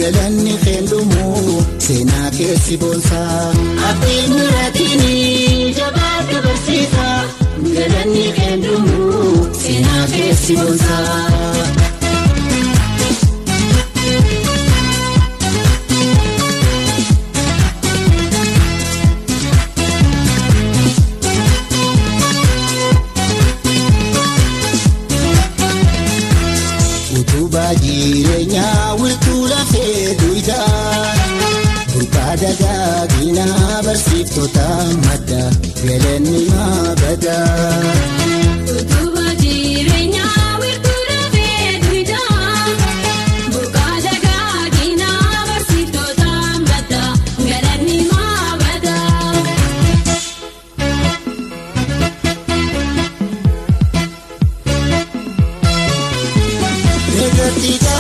Galanni kendumu seenaa keessi boonsaa. Abdiin muraatiini jabaatu barsiisa. Galanni kendumu seenaa keessi boonsaa. Utubaa jireenyaa wirtuu lafee duwidaa burqaa dagaaginaa barsiiftota madda galanni maabadaa. Utubaa jireenyaa wirtuu lafee duwidaa burqaa dagaaginaa barsiiftota madda galanni maabadaa. Eegatti.